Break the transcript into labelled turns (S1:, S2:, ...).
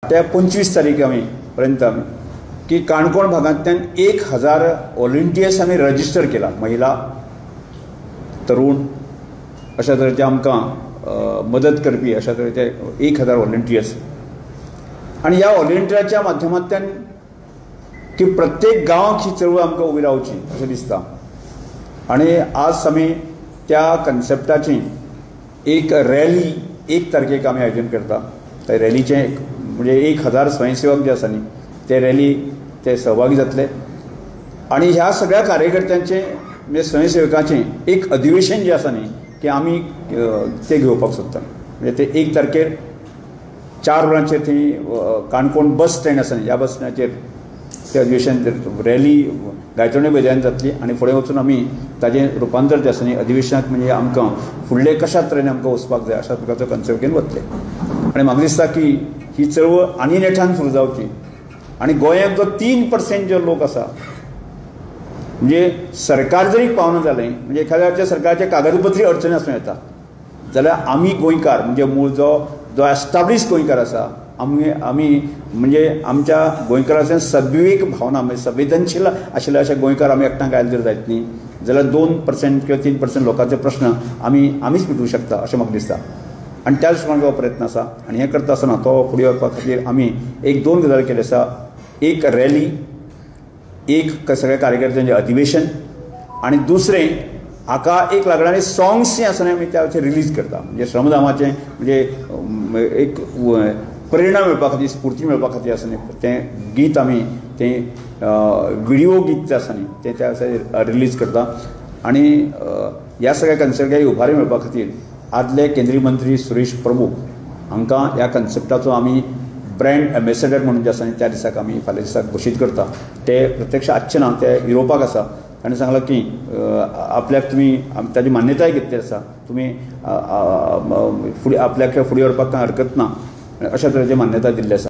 S1: त्या 25 तारीख आमी पर्यंत आमी की काणकोण भागांतल्यान 1000 व्हॉलंटियर्स आमी रजिस्टर केला, महिला, तरुण अशा तरेचे आमकां मदत करपी अशा तरेचे 1000 व्हॉलंटियर्स. आनी ह्या व्हॉलंटियराच्या माध्यमांतल्यान की प्रत्येक गांवाक ही चळवळ आमकां उबी रावची अशें दिसता. आनी आज आमी त्या कन्सेप्टाची एक रॅली 1 तारखेक आमी आयोजन करता. त्या रॅलीचें म्हणजे 1000 स्वयंसेवक जे आसा न्ही ते रॅली ते सहभागी जातले आनी ह्या सगळ्या कार्यकर्त्यांचे म्हणजे स्वयंसेवकांचें एक अधिवेशन जें आसा न्ही की आमी ते घेवपाक सोदता. म्हणजे ते 1 तारखेर 4 वरांचेर थंय काणकोण बस स्टँड आसा न्ही ह्या बस स्टँडाचेर ते अधिवेशन रॅली गायतोंडे मैदान जातली आनी फुडें वचून आमी ताजें रुपांतर जें आसा न्ही अधिवेशनाक म्हणजे आमकां फुडले कशा तरेन आमकां वचपाक जाय अशा प्रकारचो कन्सेप्ट घेवन वतले. आनी म्हाका दिसता की ही चळवळ आनी नेटान सुरू जावची आनी गोंयांत जो 3% जो लोक आसा म्हणजे सरकार जरी पावना जालें म्हणजे एखाद्या सरकारच्या कागदपत्री अडचणी आसूं येता जाल्यार आमी गोंयकार म्हणजे मूळ जो जो एस्टाब्लीश गोंयकार आसा आमी आमी म्हणजे आमच्या गोंयकारांच्या सद्विवेक भावना म्हणजे संवेदनशील आशिल्ले अशे गोंयकार आमी एकठांय आयले जर जायत न्ही जाल्यार 2% किंवा 3% लोकांचे प्रश्न आमी आमीच मिटोवंक शकता अशें म्हाका दिसता. आनी त्या दृश्टीकोणान हो प्रयत्न आसा आनी हें करता आसतना तो फुडें व्हरपा खातीर आमी 1-2 गजाली केल्यो आसा. एक रॅली, एक सगळ्या कार्यकर्त्यांचें अधिवेशन आनी दुसरें हाका एक लागणारे सॉंग्स जे आसा न्ही आमी त्याचेर रिलीज करता. म्हणजे श्रमदामाचें म्हणजे एक प्रेरणा मेळपा खातीर, स्फूर्ती मेळपा खातीर आसा न्ही तें गीत आमी तें विडियो गीत जें आसा न्ही तें त्या रिलीज करता. आनी ह्या सगळ्या कन्सेप्टाक उभारी मेळपा खातीर आदले केंद्रीय मंत्री सुरेश प्रभू हांकां ह्या कन्सेप्टाचो आमी ब्रँड एम्बेसेडर म्हणून जे आसा न्ही त्या दिसाक आमी फाल्यां दिसाक घोशीत करता. ते प्रत्यक्ष आसचे ना, ते युरोपाक आसा. ताणें सांगलां की आपल्याक तुमी ताजी मान्यताय घेतली आसा, तुमी फुडें आपल्याक फुडें व्हरपाक कांय हरकत ना अशा तरेची मान्यताय दिल्ली आसा.